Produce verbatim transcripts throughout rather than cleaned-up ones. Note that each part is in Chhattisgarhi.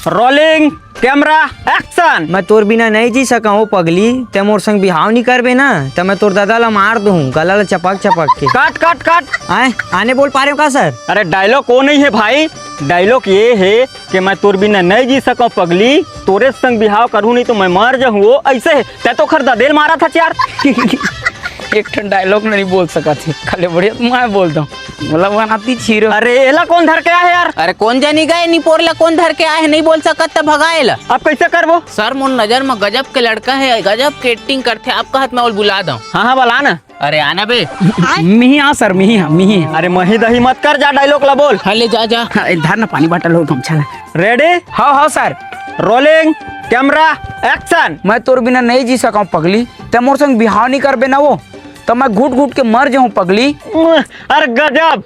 Rolling, camera, action। मैं तोर बिना नइ जी सकंव ओ पगली, तैं मोर संग बिहाव नइ करबे ना, त मैं तोर ददा ला मार दूहूं, गला ला चपक चपक के। Cut, cut, cut। आय, आने बोल पा रहे हो का सर? अरे dialogue वो नइ हे भाई, dialogue ये हे कि मैं तोर बिना नइ जी सकंव पगली, तोरे संग बिहाव करहूं नहीं तो मैं मर जाहूं, वो अइसे हे। तैं तो खर ददेल मारथस यार। एक ठन dialogue नइ बोल सकत हे, खाली बढ़िया तो मैं बोल दूं। मोला बनाती छीरो। अरे, एला कोन धर के आए हे यार? अरे, कोन जानी गा ए निपोर ला कोन धर के आए हे, नइ बोल सकत त भगा एला। अब कइसे करबो? सर, मोर नजर म गजब के लड़का हे, गजब के acting करथे, आप कहत मैं ओला बुला दंव। हाँ, हाँ, बला ना। अरे, आना बे। मिही आ सर, मिही आ, मिही आ। अरे, मही दही मत कर, जा dialogue ला बोल। हाँ, ले जा, जा। हाँ, ए, धर ना पानी bottle हो, गमछा ला। Ready? हाँ, हाँ सर। Rolling, camera, action। मैं तोर बिना नइ जी सकंव पगली, तैं मोर संग बिहाव नइ करबे ना वो, त मैं घुट घुट के मर जाहूं पगली। अरे गजब।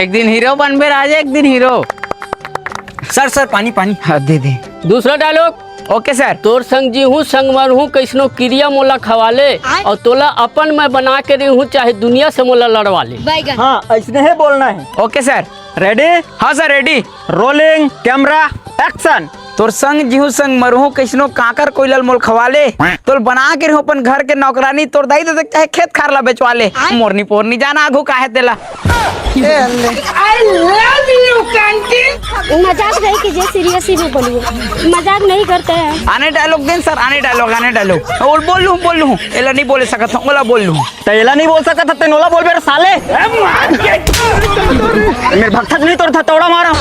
एक दिन हीरो बनबे राजा, एक दिन हीरो। सर, सर, पानी, पानी। हाँ, दे दे। दूसरा dialogue। OK sir. तोर संग जीहूं, संग मरहूं, कइसनो किरिया मोला खवा ले, अउ तोला अपन मैं बना के रखहूं, चाहे दुनिया से मोला लड़वा ले। हाँ, अइसने ही बोलना हे। OK sir. Ready? हाँ sir, ready। Rolling, camera, action। तोर संग जीहूं संग मरहूं, कइसनो कांकर कोइला ल मोला खवा ले। तोला बना के रखहूं अपन घर के नौकरानी, तोर दाई ददा के चाहे खेत खार ला बेचवा ले। मोर निपोर नइ जाना आघू का हे तेला। I love you, Kanti। मजाक नहीं कीजिए, seriously में बोलिए, मजाक नहीं करते हैं। आने dialogue दे न सर, आने dialogue, आने dialogue। ओला बोल लूं, बोल लूं, एला नइ बोले सकत हंव, ओला बोल लूं। त एला नइ बोल सकत हस, तैं ओला बोलबे रे साले। मेर भगथस नहीं तोर हथौड़ा मारा।